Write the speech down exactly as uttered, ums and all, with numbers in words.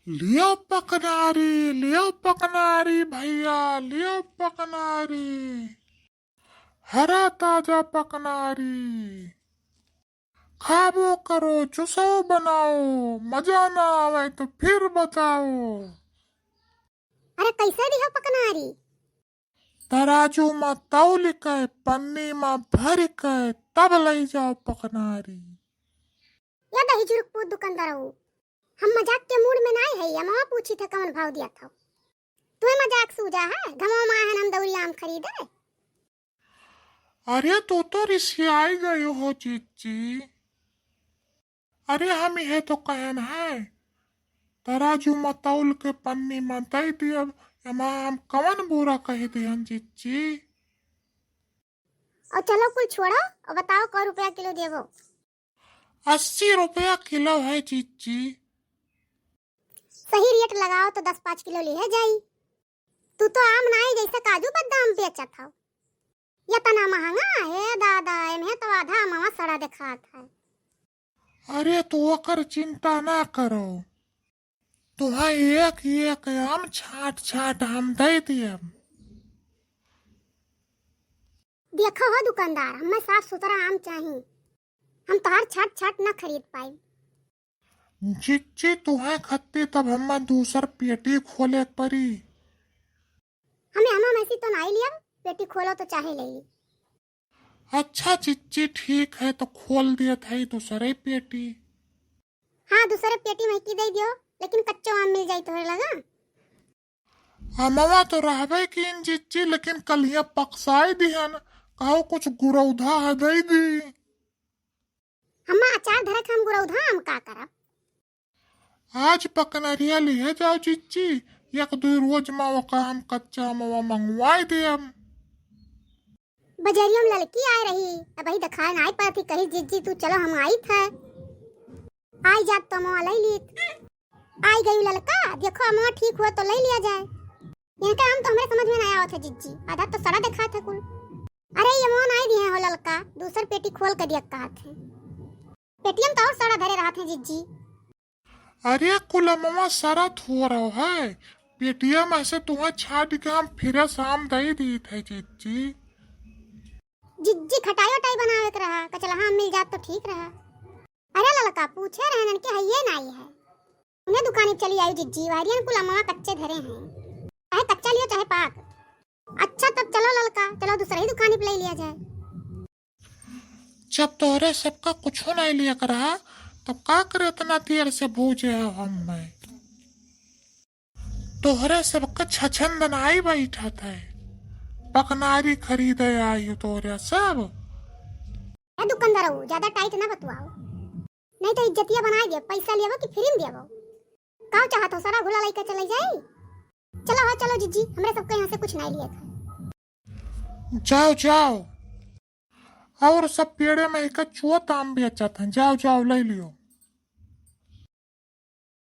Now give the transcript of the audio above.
लियो पकनारी, लियो पकनारी भइया, लियो पकनारी, हरा ताजा पकनारी। खाबो करो, चुसो बनाओ, मजा ना आवे तो फिर बताओ। अरे, कैसे दिहो पकनारी? तराजू मा तौल के, पन्नी मा भर के, तब लई जाओ पकनारी। या दही जुरुक पूत दुकानदारऊ, हम मजाक के मूड में नाई है, अमवा पूछी थे कौन भाव दिया था। तुम्हें मजाक सूझा है, घमवा मा आए हन हम दौरी आम खरीदे। अरे, तू तो रिसियाई गई हो जिज्जी। अरे, हम इहे तो कहन है, तराजू मा तौल के पन्नी मा दई दियब, एमा हम कवन बुरा कह दिहन जिज्जी? और चलो कुल छोड़ो और बताओ, कै रुपया किलो देबो? अस्सी रुपया किलो है जिज्जी। सही रेट लगाओ तो दस पाँच किलो लिहे जाई। तू तो आम नाई जैसे काजू बादाम बेचत हौ। यतना महंगा, हे दादा, एम्हे तो आधा अमवा सड़ा देखात है। अरे, तू ओकर चिंता ना करो, तुहा एक एक आम छाट छाट हम दे दियब। देखो हो दुकानदार, हमें साफ सुथरा आम चाही, हम तोहार छाट छाट ना खरीद पाई। जिज्जी, तुहे खत्ती तब हमें दूसर पेटी खोले के परी। हमें अमवा मैसी तो नाई लिया, पेटी खोलो तो चाहे ले ली। अच्छा जिज्जी, ठीक है, तो खोल दियत है दूसरे पेटी। हाँ, दूसरे पेटी में की दे दियो, लेकिन कच्चो आम मिल जाई तोहरे लगा। अमवा तो रहबे कीन जिज्जी, लेकिन कलिया पकसाई दिहन, कहो कुछ गुरौधा है दे दी। हम्मा अचार धरक हम गुरौधा, हम का करब? आज पकनरिया लिहे जाओ जिज्जी, एक दुई रोज मा ओका हम कच्चा अमवा मंगवाए देम। बजरिया में ललकी आए रही, अबही देखाए नाई पड़त ही, कही जिज्जी तू चलो हम आइत है। आई जात तो अमवा लई लीत। आई गई ललका, देखो अमवा ठीक हुआ तो लई लिया जाए। इनका आम तो हमरे समझ में ना आवत है जिज्जी, आधा तो सड़ा देखात है कुल। अरे ये अमवा नाई दिहे हो ललका, दूसर पेटी खोल के दिया कहत है। पेटिया में तो और सड़ा धरे रहत है जिज्जी। अरे कुल अमवा सड़ा थोड़ा है, पेटिया में से तुहा छाट के हम फिरे शाम दई दीत है जिज्जी। जिज्जी खटाई वटाई बनावे के रहा, कचलहा मिल जात तो ठीक रहा। अरे ललका पूछे रहन के हइये नाई है। उन्हें दुकानी चली आई जिज्जी, वारियन कुल अमवा कच्चे धरे हैं। चाहे कच्चा लियो चाहे पाक। अच्छा तब चलो ललका, चलो दूसरा ही दुकानी पे ले लिया जाए। जब तोहरे सबका कुछो नहीं लिया के रहा, तब का करे इतना देर से भूजे हो हम में? तोहरे सबका छछंद नाई बैठत है, पकनारी खरीदे आई हो तोहरे सब। ए दुकानदारऊ, ज्यादा टाइट ना बतुआओ, नहीं तो इज्जतिया बनाए दियो, पैसा लेबो कि फ्री में देबो? काव चाहत हो, सारा घुला लइके चले जाई? चलो हो, चलो जिज्जी, हमरे सबके यहाँ से कुछ नहीं लिया था। जाओ, जाओ, और सब पेड़े में एक चुअत आम बेचत हैं, जाओ, जाओ, ले लियो।